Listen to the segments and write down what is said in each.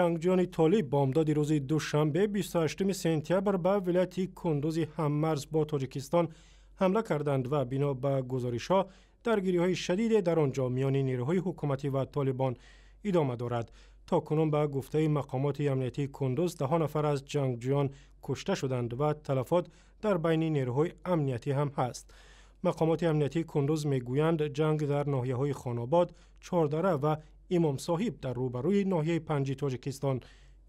Ҷангҷӯёни толиб бомдоди рӯзи душанбе, 28 сентябр, ба вилояти Кундузи ҳаммарз бо Тоҷикистон ҳамла карданд ва бино ба гузоришҳо даргириҳои шадиде дар он ҷо миёни нерӯҳои ҳукуматӣ ва толибон идома дорад. То кунун, ба гуфтаи мақомоти амниятии Кундуз, даҳо нафар аз ҷангҷӯён кушта шуданд ва талафот дар байни нерӯҳои амниятӣ ҳам ҳаст. Мақомоти амниятии Кундуз мегӯянд, ҷанг дар ноҳияҳои Хонобод, Чордара ва Имомсоҳиб дар рӯбарӯи ноҳияи Панҷи Тоҷикистон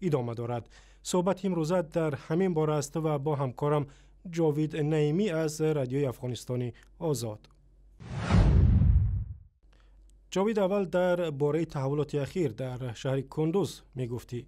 идома дорад. Суҳбати имрӯза дар ҳамин бора аст ва бо ҳамкорам Ҷовид Наимӣ аз Радиои Афғонистони Озод. Ҷовид, аввал дар бораи таҳаввулоти ахир дар шаҳри Кундуз мегуфтӣ.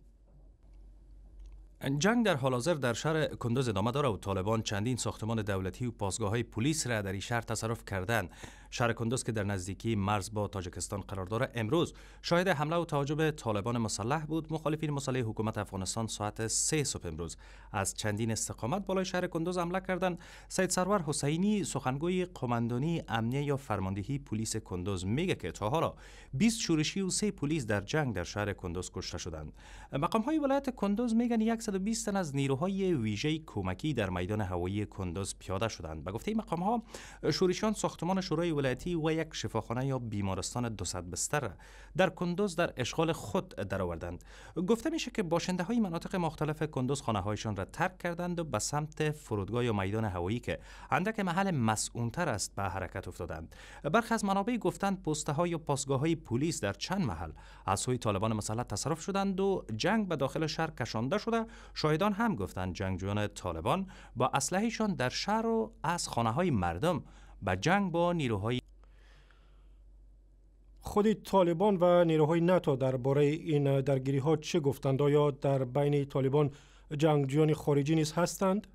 جنگ در حال حاضر در شهر کندوز ادامه داره و طالبان چندین ساختمان دولتی و پاسگاه های پلیس را در این شهر تصرف کردند. شهر کندوز که در نزدیکی مرز با تاجیکستان قرار داره، امروز شاهد حمله و تهاجم طالبان مسلح بود. مخالفین مسلح حکومت افغانستان ساعت 3 صبح امروز از چندین استقامت بالای شهر کندوز حمله کردند. سید سرور حسینی، سخنگوی قماندانی امنیه یا فرماندهی پلیس کندوز، میگه که تا حالا 20 شورشی و 3 پلیس در جنگ در شهر کندوز کشته شدند. مقام های ولایت کندوز میگن 120 تن از نیروهای ویژه کمکی در میدان هوایی کندوز پیاده شدند. به گفته مقام ها، شورشیان ساختمان شورای ولایتی و یک شفاخانه یا بیمارستان 200 بستر در کندوز در اشغال خود درآوردند. گفته میشه که باشنده های مناطق مختلف کندوز خانه هایشان را ترک کردند و به سمت فرودگاه یا میدان هوایی که اندک محل مصئون‌تر است به حرکت افتادند. برخی از منابع گفتند پسته های و پاسگاه های پلیس در چند محل از سوی طالبان مسلح تصرف شدند و جنگ به داخل شهر کشانده شده. شاهدان هم گفتند جنگجویان طالبان با اسلحه‌شان در شهر و از خانه های مردم به جنگ با نیروهای خود طالبان و نیروهای ناتو درباره این درگیری ها چه گفتند؟ آیا در بین طالبان جنگجویان خارجی نیز هستند؟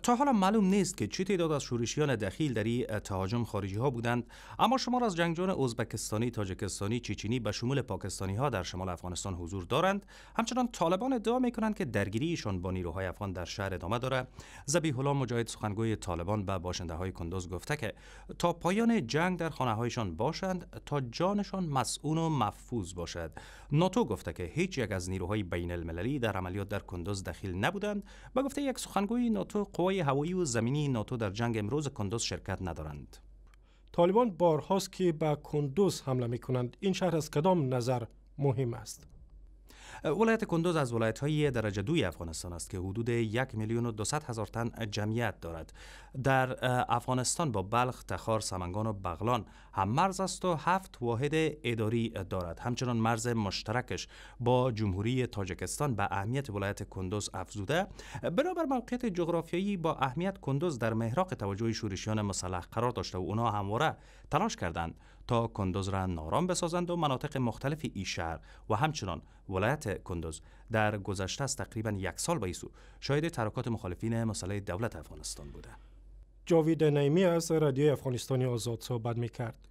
تا حالا معلوم نیست که چه تعداد از شورشیان دخیل در این تهاجم خارجی ها بودند، اما شمار از جنگجویان ازبکستانی، تاجیکستانی، چچنی به شمول پاکستانی ها در شمال افغانستان حضور دارند. همچنان طالبان ادعا میکنند که درگیریشان با نیروهای افغان در شهر ادامه داره. ذبیح الله مجاهد، سخنگوی طالبان، به باشنده های کندوز گفته که تا پایان جنگ در خانه هایشان باشند تا جانشان مصئون و محفوظ باشد. ناتو گفته که هیچ یک از نیروهای بین المللی در عملیات در کندوز دخیل نبودند. به گفته یک سخنگوی ناتو، قوای هوایی و زمینی ناتو در جنگ امروز کندوز شرکت ندارند. طالبان بارهاست که به کندوز حمله می کنند. این شهر از کدام نظر مهم است؟ ولایت کندوز از ولایت های درجه دوی افغانستان است که حدود 1,200,000 تن جمعیت دارد. در افغانستان با بلخ، تخار، سمنگان و بغلان هم مرز است و هفت واحد اداری دارد. همچنان مرز مشترکش با جمهوری تاجیکستان به اهمیت ولایت کندوز افزوده. بنابر موقعیت جغرافیایی با اهمیت، کندوز در محراق توجه شورشیان مسلح قرار داشته و اونا همواره تلاش کردند تا کندوز را نارام بسازند و مناطق مختلف ای شهر و همچنان ولایت کندوز در گذشته از تقریبا یک سال به ایسو شاهد تحرکات مخالفین مسلح دولت افغانستان بوده. جاوید نعیمی از رادیوی افغانستان آزاد صحبت میکرد.